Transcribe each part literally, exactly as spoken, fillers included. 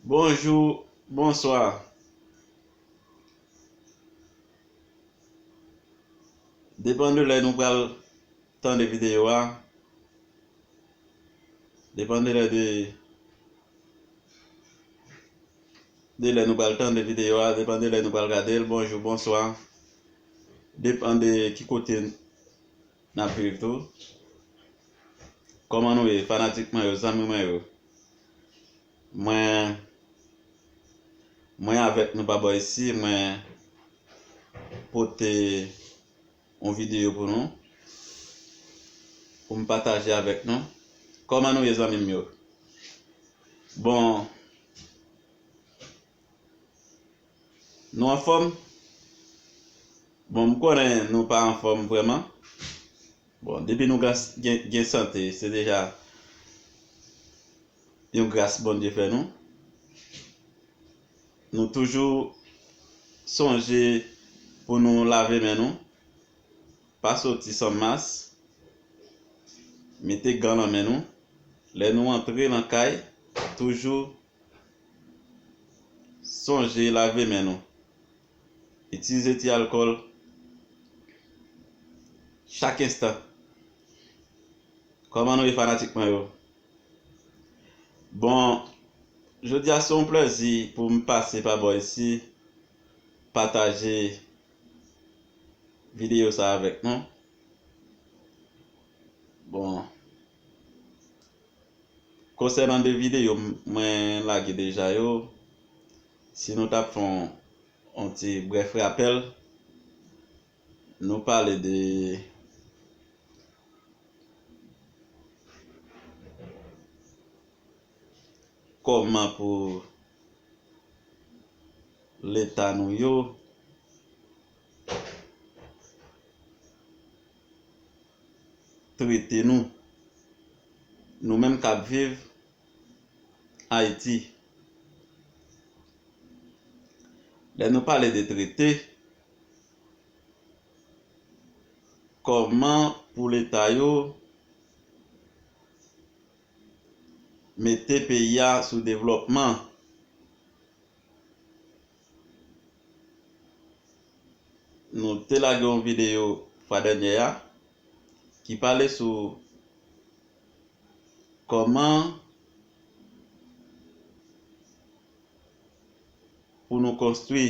Bonjou, bonswa. Depann de lè nou pral tande videyo a. Depann de lè de, de lè nou pral tande videyo a, depann de lè nou pral gade l. Bonjou, bonswa. Depann de ki kote n ap viv tou. Kòman nou ye, fanatik mwen yo, zanmi mwen yo? Mwen, mwen avèk nou pa bò isi, mwen pote yon videyo pou nou, pou m pataje avèk nou. Kòman nou ye, zanmi m yo? Bon, nou anfòm? Bon, m konnen nou pa anfòm vrèman. Bon, depi nou gen, gen, gen sante, se deja yon gras Bondye fè nou. Nou toujou sonje pou nou lave men nou, pa soti san mas, mete gan nan men nou. Lè nou antre nan kay, toujou sonje lave men nou. Itilize ti alkòl chak enstan. Kòman nou ye, fanatik mwen yo? Bon, jodi a se yon plèzi pou m pase pa bò isi, pataje videyo sa avèk nou. Bon, konsènan de videyo m-, mwen lage deja yo, si nou t ap fè yon, yon ti brèf rapèl, nou pale de kòman pou leta nou yo trete nou, nou menm k ap viv Ayiti. Lè nou pale de trete, kòman pou leta yo mete peyi a sou devlòpman. Nou te lage yon videyo fwa dènyè a ki pale sou kòman pou nou konstwi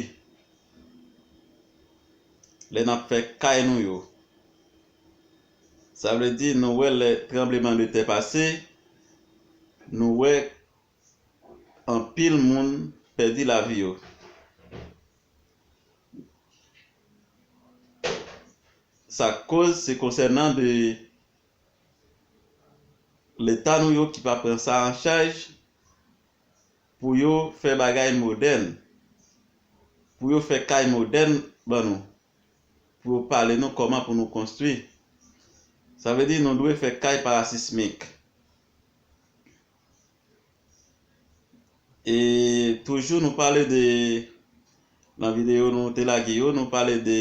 lè n ap fè kay nou yo. Sa vle di, nou wè lè tranbleman de tè pase, nou wè anpil moun pèdi lavi yo. Sa k koz, se konsènan de leta nou yo ki pa pran sa an chaj pou yo fè bagay modèn, pou yo fè kay modèn ban nou, pou yo pale nou kòman pou nou konstwi. Sa vle di nou dwe fè kay parasismik. E toujou nou pale de, nan videyo nou te lage yo, nou pale de,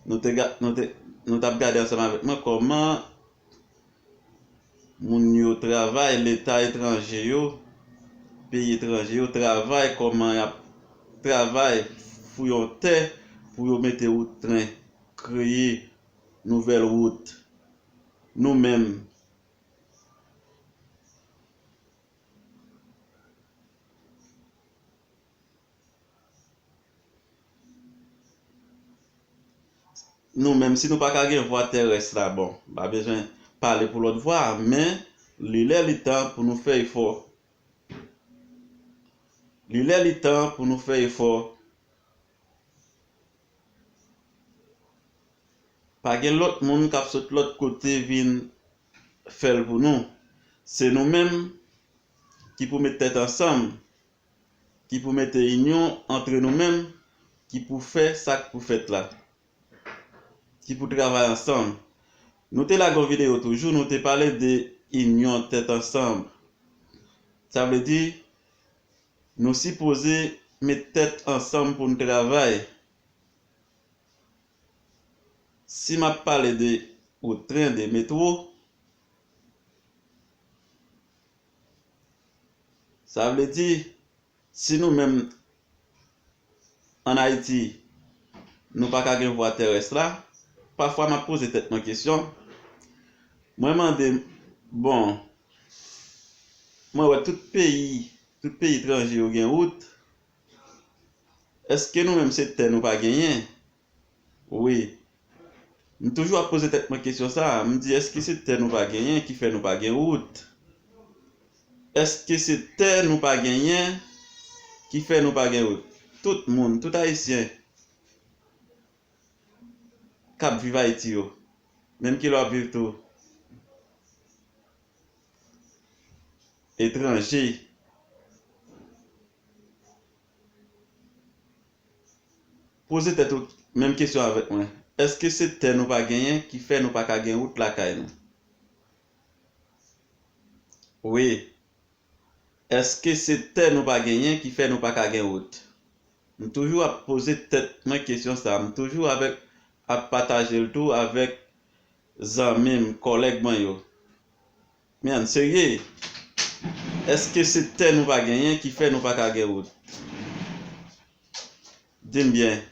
nou te, ga- nou te, nou t ap gade ansanm avèk mwen kòman moun yo travay, leta etranje yo, peyi etranje yo travay, kòman y ap travay fouye yon tè pou yo mete wout tren, kreye nouvèl wout. Nou menm, nou menm, si nou pa ka gen vwa terès la, bon, pa bezwen pale pou lòt vwa, men li lè li tan pou nou fè efò. Li lè li tan pou nou fè efò. Pa gen lòt moun k ap sot lòt kote vin fè l pou nou. Se nou menm ki pou met tèt ansanm, ki pou mete inyon antre nou menm, ki pou fè sa k pou fèt la, ki pou travay ansanm. Nou te lage yon videyo toujou, nou te pale de inyon tèt ansanm. Sa vle di, nou sipoze met tèt ansanm pou n travay. Si m ap pale de wout tren, de metwo, Sa vle di, si nou menm ann Ayiti, nou pa ka gen vwa terès la, pafwa m ap poze tèt mwen kesyon, mwen mande, bon, mwen wè tout peyi, tout peyi etranje yo gen wout, èske nou menm se tè nou pa genyen? Wi. M toujou ap poze tèt mwen kesyon sa a. M di, èske se tè nou pa genyen ki fè nou pa gen wout? Èske se tè nou pa genyen ki fè nou pa gen wout? Tout moun, tout Ayisyen k ap viv Ayiti yo, menm ke lè w ap viv tou etranje, poze tèt ou menm kesyon avèk mwen. Èske se tè nou pa genyen ki fè nou pa ka gen wout lakay nou? Wi. Èske se tè nou pa genyen ki fè nou pa ka gen wout? M toujou ap poze tèt mwen kesyon sa a. M toujou avèk, ap pataje l tou avèk zanmi m, kòlèg mwen yo. Men ann serye. Èske se tè nou pa genyen ki fè nou pa ka gen wout? Di m byen.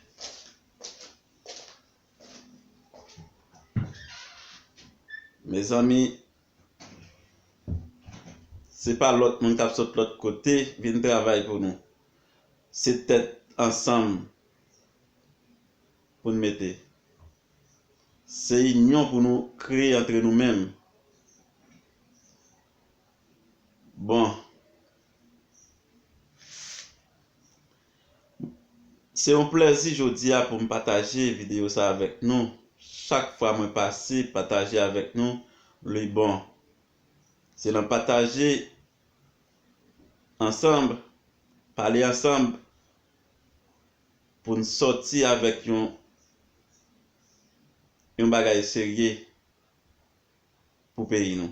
Mezanmi, se pa lòt moun k ap sot lòt kote vin travay pou nou. Se tèt ansanm pou n mete. Se inyon pou nou kreye antre nou menm. Bon. Se yon plèzi jodi a pou m pataje videyo sa avèk nou. Chak fwa mwen pase pataje avèk nou, li bon. Se nan pataje ansanm, pale ansanm pou n sòti avèk yon, yon bagay serye pou peyi nou.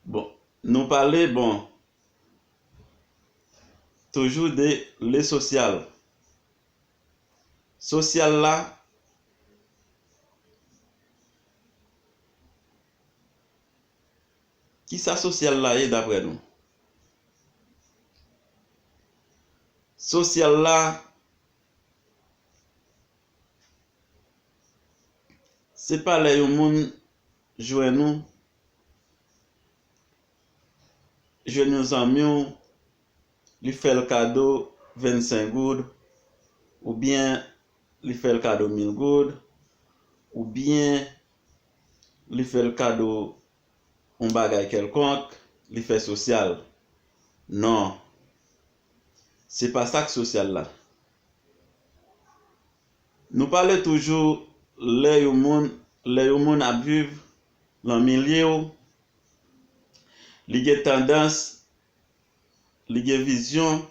Bon, nou pale, bon, toujou de le sosyal. Sosyal la, kisa sosyal la ye daprè nou? Sosyal la, se pa lè yon moun jwenn ou, jwenn yon zanmi w, li fè l kado vennsenk goud, oubyen li fè l kado mil goud, oubyen li fè l kado yon bagay kèlkonk, li fè sosyal. Non. Se pa sa k sosyal la. Nou pale toujou lè yon moun, lè yon moun ap viv nan milye w, li gen tandans, li gen vizyon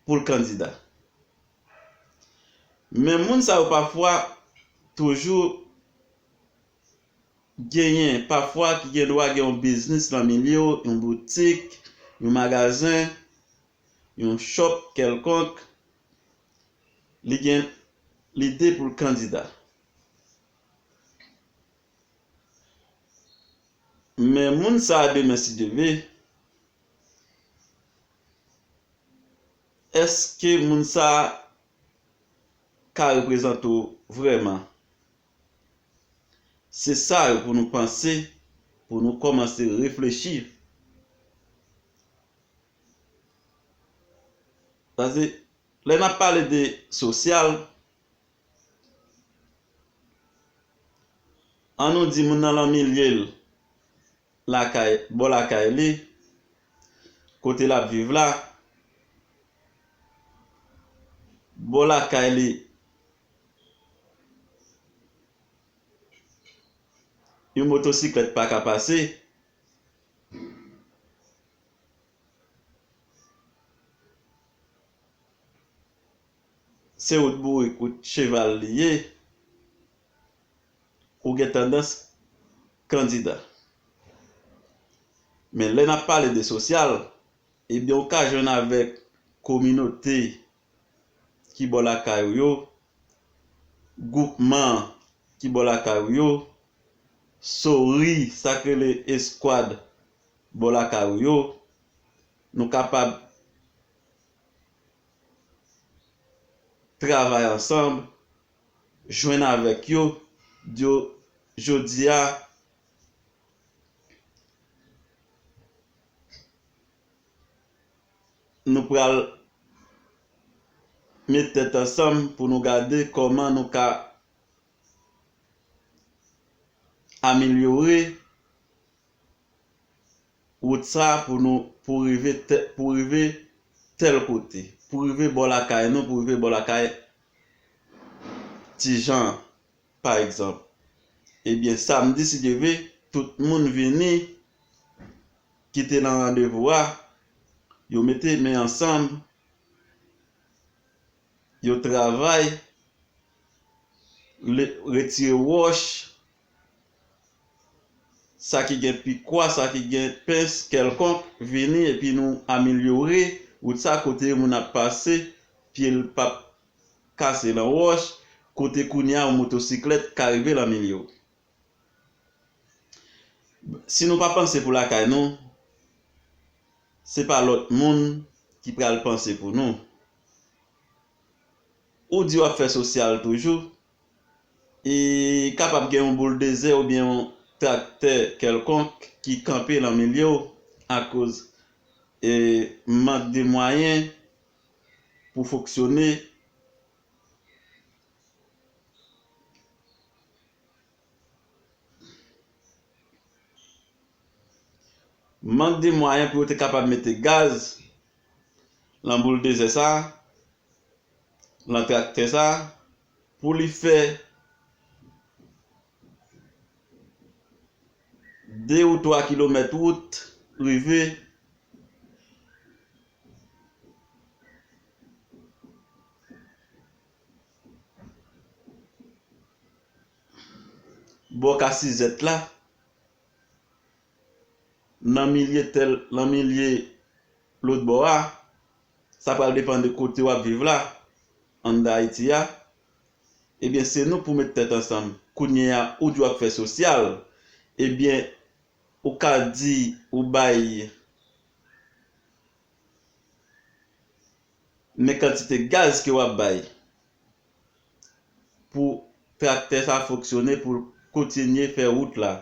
pou l kandida. Men moun sa yo pafwa toujou genyen, pafwa ki gen dwa gen yon biznis nan milye w, yon boutik, yon magazen, yon shop kèlkonk, li gen lide pou l kandida. Men moun sa a demen si Dye vle, èske moun sa a ka reprezante w vrèman? Se sa yo pou nou panse, pou nou kòmanse reflechi. Paske lè n ap pale de sosyal, ann nou di moun nan lan milye l, lakay, bò lakay li, kote l ap viv la, bò lakay li, yon motosiklèt pa ka pase. Se wout bourik, wout cheval li ye, ou gen tandans kandida. Men lè n ap pale de sosyal, ebyen, ou ka jwenn avèk kominote ki bò lakay ou yo, gwoupman ki bò lakay ou yo, sori, sa k rele eskwad bò lakay ou yo, nou kapab travay ansanm, jwenn avèk yo, di yo, jodi a, nou pral met tèt ansanm pou nou gade kòman nou ka amelyore wout sa pou nou, pou rive tè-, pou rive tèl kote, pou rive bò lakay nou, pou rive bò lakay Ti Jan, pa egzanp. Ebyen, samdi, si Dye vle, tout moun vini ki te nan randevou a, yo mete men ansanm, yo travay, le-, retire wòch, sa ki gen pikwa, sa ki gen pens kèlkonk, vini epi nou amelyore wout sa kote moun ap pase, pye l p ap kase nan wòch, kote kounye a yon motosiklèt ka rive nan milye w. Si nou pa panse pou lakay nou, se pa lòt moun ki pral panse pou nou. Ou di w ap fè sosyal toujou, e kapab gen yon bouldezè oubyen yon traktè kèlkonk ki kanpe nan milye w akoz, e, mank de mwayen pou fonksyone. Mank de mwayen pou yo te kapab mete gaz nan bouldezè sa, nan traktè sa, pou li fè de ou twa kilomèt wout rive bò Kasizèt la, nan milye tèl, nan milye lòt bò a, sa pral depann de kote w ap viv la, anndan Ayiti a. Ebyen, se nou pou met tèt ansanm. Kounye a, ou di w ap fè sosyal, ebyen, ou ka di ou bay men kantite gaz ke w ap bay pou traktè sa fonksyone, pou l kontinye fè wout la.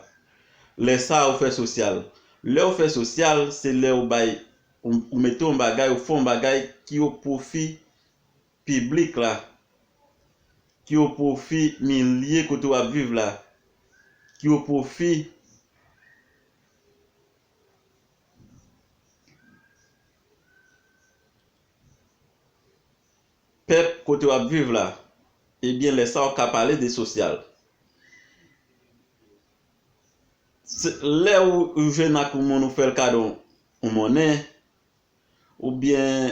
Lè sa a, ou fè sosyal. Lè w fè sosyal, se lè w bay, ou, ou mete yon bagay, ou fè yon bagay ki o pwofi piblik la, ki o pwofi milye kote w ap viv la, ki o pwofi pèp kote w ap viv la, ebyen, lè sa a, w ka pale de sosyal. Se, lè ou, ou jwenn ak yon moun, ou fè l kado yon monnen, oubyen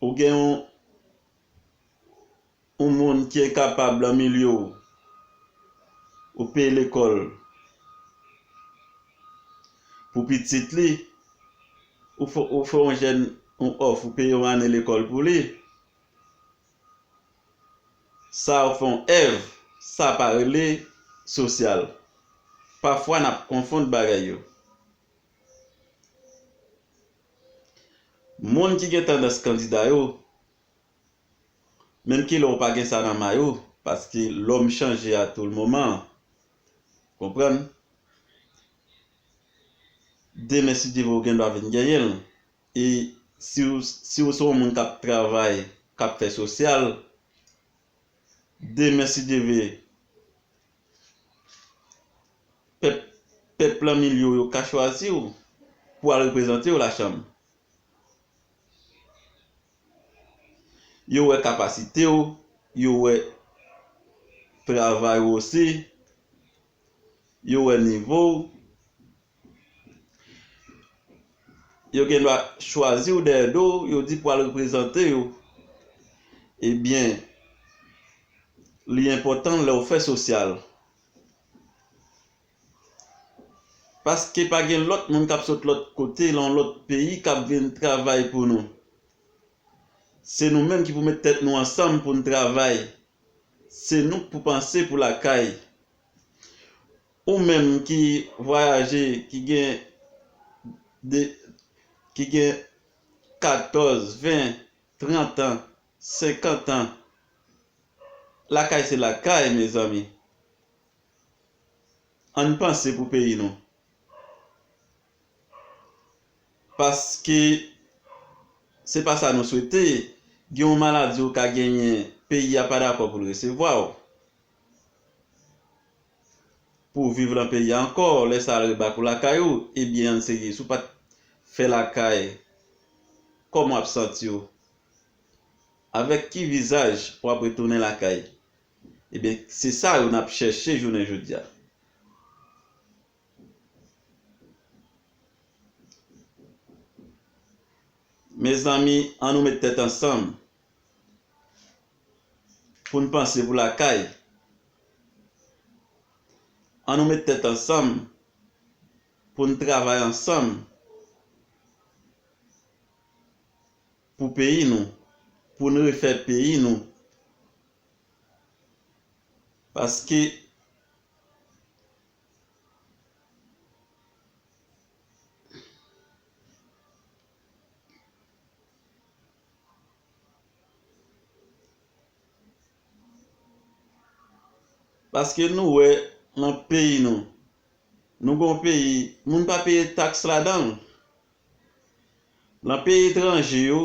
ou gen yon, yon moun ki enkapab nan milye w, ou peye lekòl pou pitit li, ou fè, ou fè yon jèn yon òf, ou peye yon ane lekòl pou li, sa ou fè yon èv, sa pa rele sosyal. Pafwa, n ap konfonn bagay yo. Moun ki gen tandans kandida yo, menm kilè ou pa gen sa nan may ou, paske lòm chanje à tout moment. Konprann? Demen, si Dye vle, ou gen dwa vin genyen l. E si w, si w se yon moun k ap travay, k ap fè sosyal, demen, si Dye vle, pèp, pèp lan milye w yo ka chwazi w pou al reprezante yo lachanm. Yo wè kapasite w, yo wè travay ou osi, yo wè nivo w. Yo gen dwa chwazi w dèyè do w, yo di pou al reprezante yo. Ebyen, li enpòtan lè w fè sosyal. Paske pa gen lòt moun k ap sot lòt kote, nan yon lòt peyi, k ap vin travay pou nou. Se nou menm ki pou met tèt nou ansanm pou n travay. Se nou k pou panse pou lakay. Ou menm ki vwayaje, ki gen de, ki gen katòz, ven, trant an, senkant an, lakay se lakay, mezanmi. Ann panse pou peyi nou. Paske se pa sa nou swete. Gen yon maladi ou ka genyen, peyi a pa dakò pou l resevwa w. Pou w viv lan peyi a ankò, lè sa a l rebak ou lakay ou, ebyen ann serye, si w pa t fè lakay, kòman w ap santi w? Avèk ki vizaj w ap retounen lakay? Ebyen, se sa yo n ap chèche jounen jodi a. Mezanmi, ann nou met tèt ansanm pou n panse pou lakay. Ann nou met tèt ansanm pou n travay ansanm pou peyi nou, pou n refè peyi nou. Paske Paske nou wè nan peyi nou, nou gon peyi, moun pa peye taks ladan l. Nan peyi etranje yo,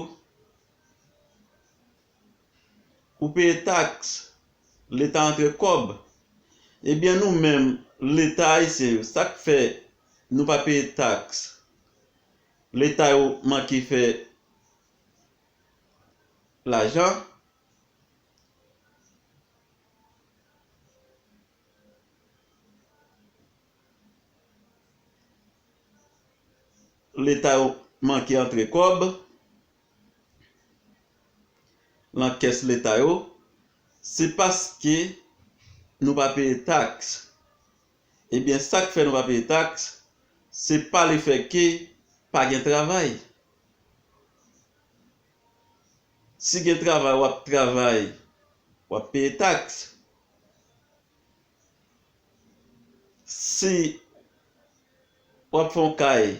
ou peye taks, leta antre kòb. Ebyen nou menm, leta ayisyen yo, sa k fè nou pa peye taks? Leta yo manke fè lajan. Leta yo manke antre kòb lan kès leta yo, se paske nou pa peye taks. Ebyen, sa k fè nou pa peye taks, se pa lefètke pa gen travay. Si gen travay, w ap travay, w ap peye taks. Si w ap fè yon kay,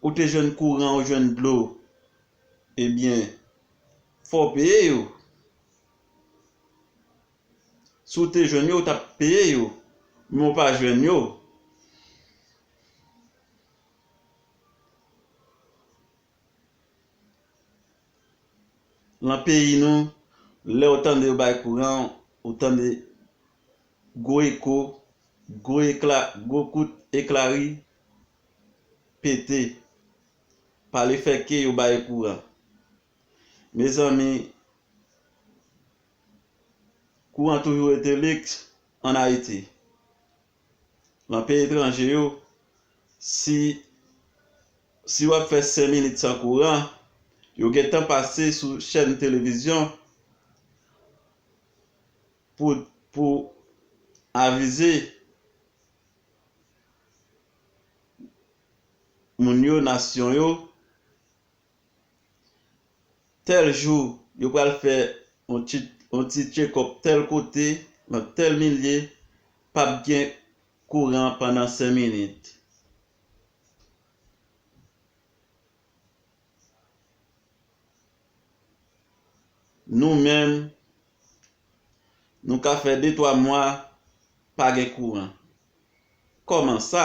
ou te jwenn kouran, ou jwenn dlo, ebyen, fò w peye yo. Si w te jwenn yo, ou t ap peye yo, men w pa jwenn yo. Lan peyi nou, lè w tande yo bay kouran, ou tande gwo eko, gwo ekla, gwo kout ekla ri pete. Pa lefètke yo bay kouran. Mezanmi, kouran toujou rete liks ann Ayiti. Lan peyi etranje yo, si, si w ap fè senk minit san kouran, yo gentan pase sou chèn televizyon pou, pou avize moun yo, nasyon yo, tèl jou, yo pral fè yon ti, yon ti tchekòp tèl kote, nan tèl milye, p ap gen kouran pandan senk minit. Nou menm, nou ka fè de twa mwa pa gen kouran. Kòman sa?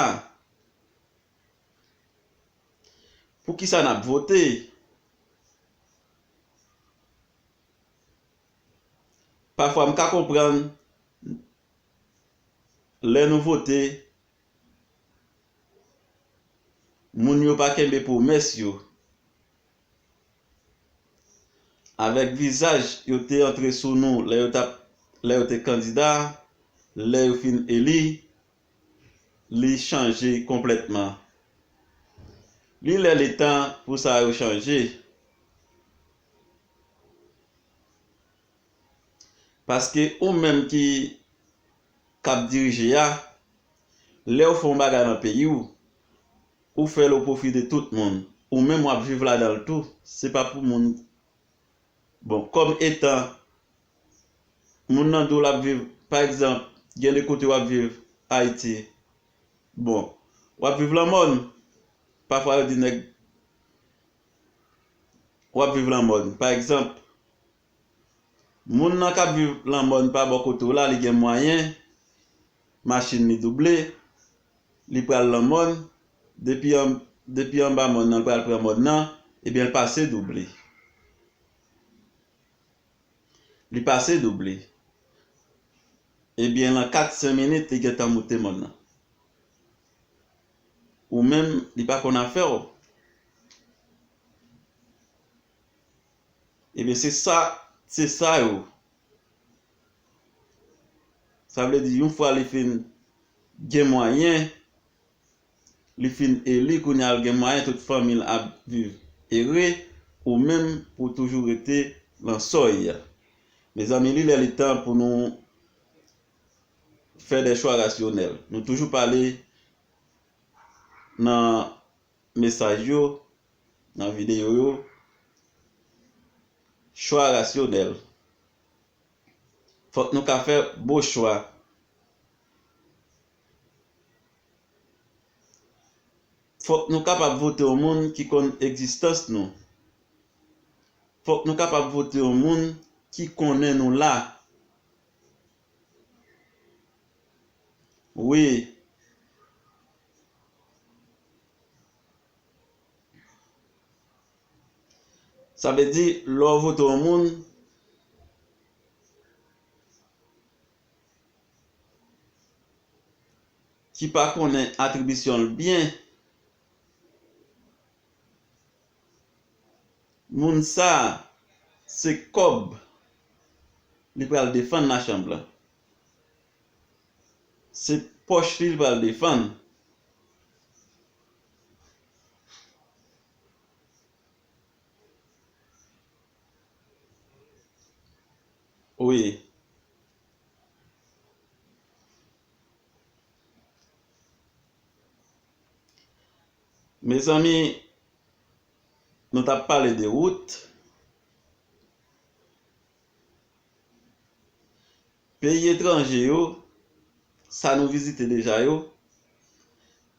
Poukisa n ap vote? Pafwa, m ka konprann lè nou vote, moun yo pa kenbe pwomès yo. Avèk vizaj yo te antre sou nou lè yo t ap, lè yo te kandida, lè yo fin eli, li chanje konplètman. Li lè, li tan pou sa yo chanje. Paske ou menm ki, k ap dirije a, lè w fè yon bagay nan peyi w, ou fè l o pwofi de tout moun. Ou menm w ap viv ladan l tou. Se pa pou moun. Bon, kòm etan moun nan di w l ap viv, pa egzanp, Gen de kote w ap viv Ayiti. Bon, w ap viv Lanmòn. Pafwa yo di nèg w ap viv Lanmòn. Pa egzanp, moun nan k ap viv Lanmòn pa bò kote w la, li gen mwayen, machin li double, li pral Lanmòn, depi an, depi anba mòn nan, l pral pran mòn nan, ebyen, l pase double. Li pase double. Ebyen, nan kat, senk minit, li gentan moute mòn nan. Ou menm, li pa konn afè w. Ebyen, se sa, se sa yo. Sa vle di, yon fwa li fin gen mwayen, li fin eli, kounye a l gen mwayen, tout fanmi l ap viv ere, ou menm pou toujou rete nan sòy. Mezanmi, li lè li tan pou nou fè de chwa rasyonèl. Nou toujou pale nan mesaj yo, nan videyo yo, chwa rasyonèl. Fòk nou ka fè bon chwa. Fòk nou kapab vote yon moun ki konn egzistans nou. Fòk nou kapab vote yon moun ki konnen nou la. Wi. Sa vle di, lè w vote yon moun ki pa konnen atribisyon l byen, moun sa a, se kòb li pral defann nan chanm lan. Se pòch li, li pral defann. Wi. Mezanmi, nou t ap pale de wout. Peyi etranje yo, sa nou vizite deja yo,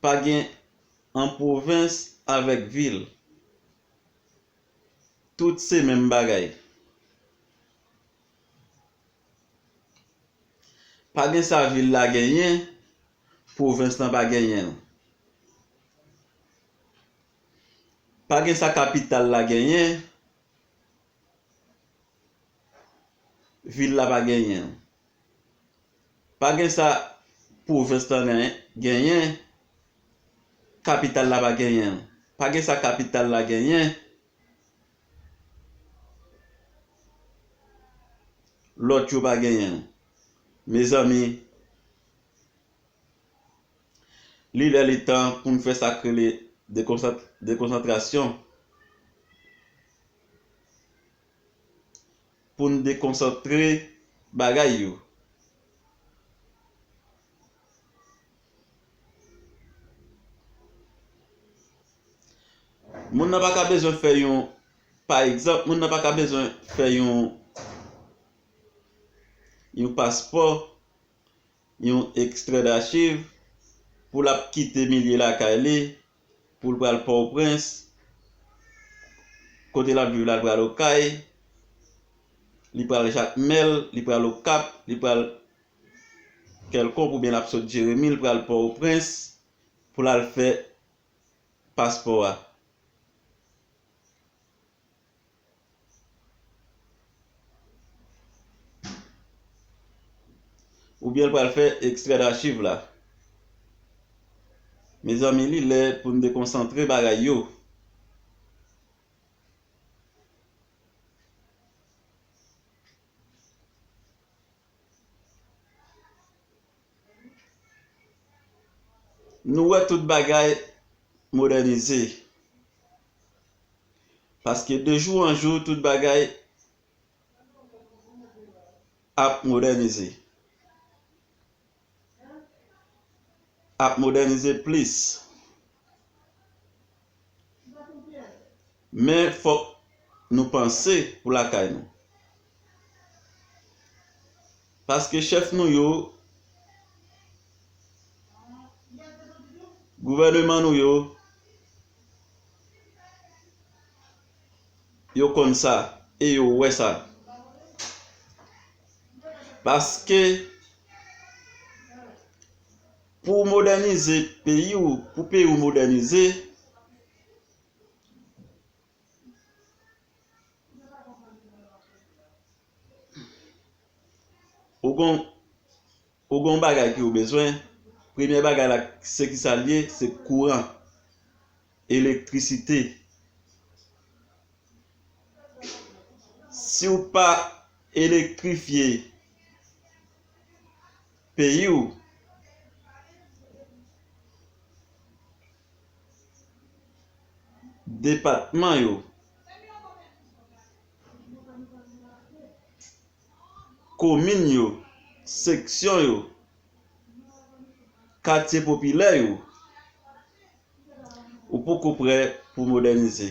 pa gen an pwovens avèk vil. Tout se menm bagay. Pa gen sa vil la genyen, pwovens lan pa genyen l. Pa gen sa kapital la genyen, vil la pa genyen l. Pa gen sa pwovens lan gen-, genyen, kapital la pa genyen l. Pa gen sa kapital la genyen, lòt yo pa genyen l. Mezanmi, li lè li tan pou n fè sa k rele dekonsant-, dekonsantrasyon. Pou n dekonsantre bagay yo. Moun nan pa ka bezwen fè yon, pa egzanp, moun nan pa ka bezwen fè yon, yon paspò, yon ekstrè dachiv, pou l ap kite milye lakay li, pou l pral Pòtoprens, kote l ap viv la, l pral Okay, li pral Jakmèl, li pral Okap, li pral kèlkonk, oubyen l ap sot Jeremi, l pral Pòtoprens pou l al fè paspò a. Oubyen l pral fè ekstrè dachiv la. Mezanmi, li lè pou n dekonsantre bagay yo. Nou wè tout bagay modènize. Paske de jou an jou, tout bagay ap modènize. Ap modènize plis. Men fòk nou panse pou lakay nou. Paske chèf nou yo, Gouvèneman nou yo, yo konn sa e yo wè sa. Paske pou w modènize peyi w, pou peyi w modènize, ou gon, ou gon bagay ki ou bezwen. Premye bagay la, se ki sa l ye? Se kouran, elektrisite. Si w pa elektrifye peyi w, depatman yo, komin yo, seksyon yo, katye popilè yo, ou poko prè pou modènize.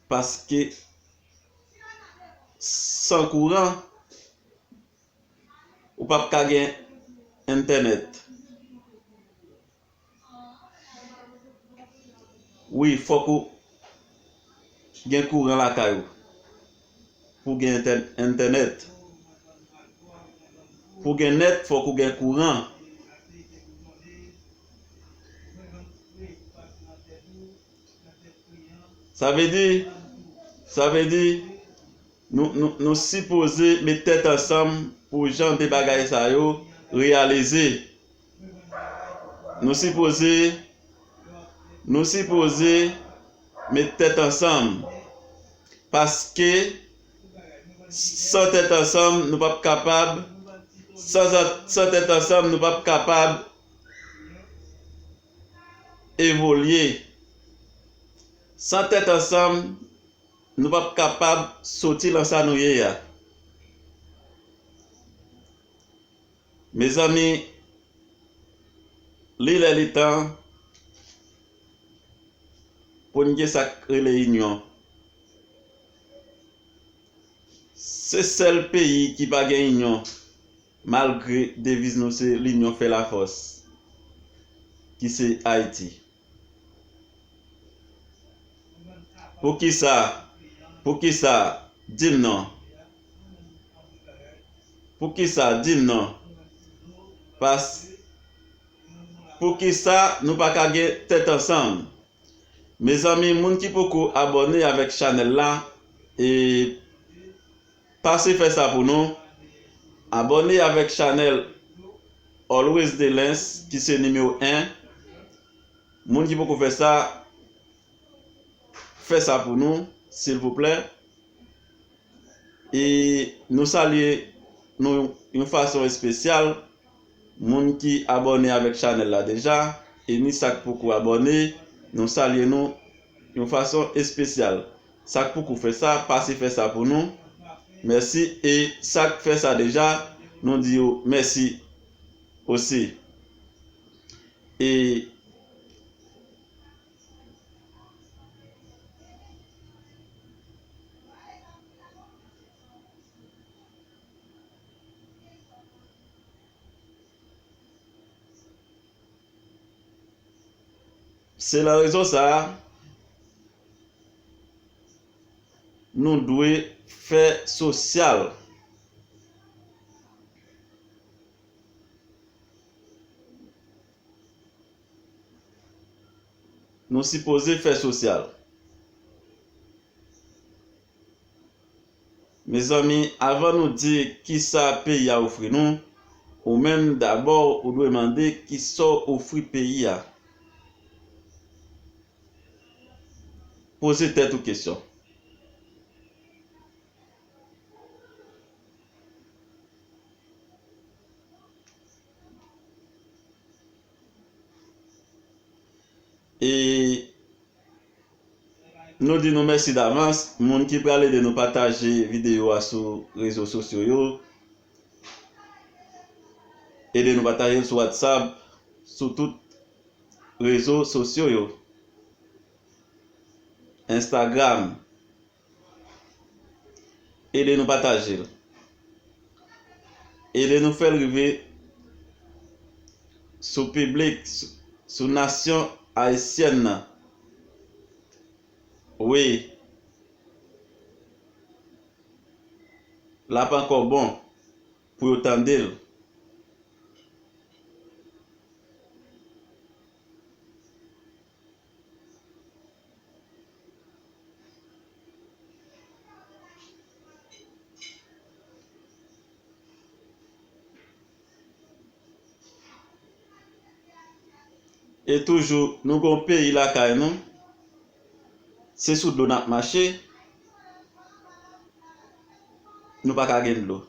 Paske san kouran, ou p ap ka gen entènèt. Wi, fòk ou gen kouran lakay ou pou gen entè-, entènèt. Pou gen nèt, fòk ou gen kouran. Sa vle di, sa vle di, nou, nou, nou sipoze met tèt ansanm pou jan de bagay sa yo reyalize. Nou sipoze, nou sipoze met tèt ansanm. Paske san tèt ansanm, nou p ap kapab, san, san tèt ansanm, nou p ap kapab evolye. San tèt ansanm, nou p ap kapab soti lan sa nou ye a. Mezanmi, li lè li tan pou n gen sa k rele inyon. Se sèl peyi ki pa gen inyon, malgre deviz nou se l'union fait la force, ki se Ayiti. Poukisa? Poukisa? Di m non. Poukisa? Di m non. Pas-, poukisa nou pa ka gen tèt ansanm? Mezanmi, moun ki poko abòne avèk chanèl la, e pase fè sa pou nou. Abòne avèk chanèl Always Delens, ki se nimewo en. Moun ki poko fè sa, fè sa pou nou, silvouplè. E nou salye nou yon fason espesyal moun ki abòne avèk chanèl la deja, e ni sa k poko abòne, nou salye nou yon fason espesyal. Sa k poko fè sa, pase fè sa pou nou. Mèsi. E sa k fè sa deja, nou di yo mèsi osi. E se lan rezon sa a, nou dwe fè sosyal. Nou sipoze fè sosyal. Mezanmi, avan nou di kisa peyi a ofri nou, ou menm dabò ou dwe mande kisa w ofri peyi a. Poze tèt ou kesyon. E nou di nou mèsi davans, moun ki pral ede nou pataje videyo a sou rezo sosyo yo. Ede nou pataje l sou WhatsApp, sou tout rezo sosyo yo. Instagram, ede nou pataje l. Ede nou fè l rive sou piblik, sou, sou nasyon ayisyèn nan. Wi. L ap ankò bon pou yo tande l. E toujou, nou gen yon peyi lakay nou, se sou dlo n ap mache, nou pa ka gen dlo.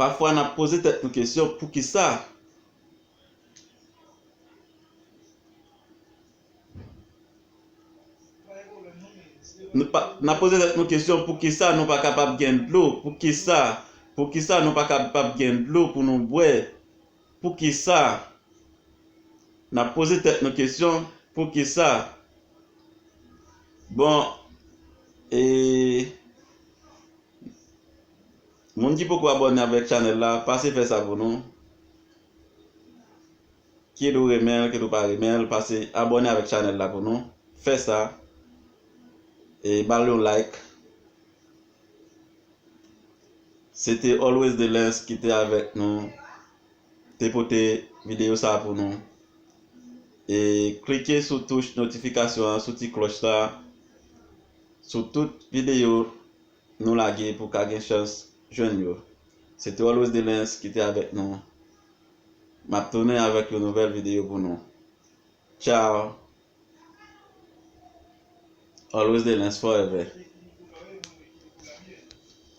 Pafwa n ap poze tèt nou kesyon, poukisa? Nou pa, n ap poze tèt nou kesyon, poukisa nou pa kapab gen dlo? Poukisa? Poukisa nou pa kapab gen dlo pou nou bwè? Poukisa? N ap poze tèt nou kesyon, poukisa? Bon, e, moun ki poko abòne avèk chanèl la, pase fè sa pou nou. Kit ou renmen l, kit ou pa renmen l, pase abòne avèk chanèl la pou nou. Fè sa. E ba l yon like. Se te Always Delens ki te avèk nou, te pote videyo sa pou nou. E klike sou touch notifikasyon an, sou ti klòch la, sou tout videyo nou lage pou w ka gen chans jwenn yo. Se te Always Delens ki te avèk nou. M ap tounen avèk yon nouvèl videyo pou nou. Tchao. Always Delens forever.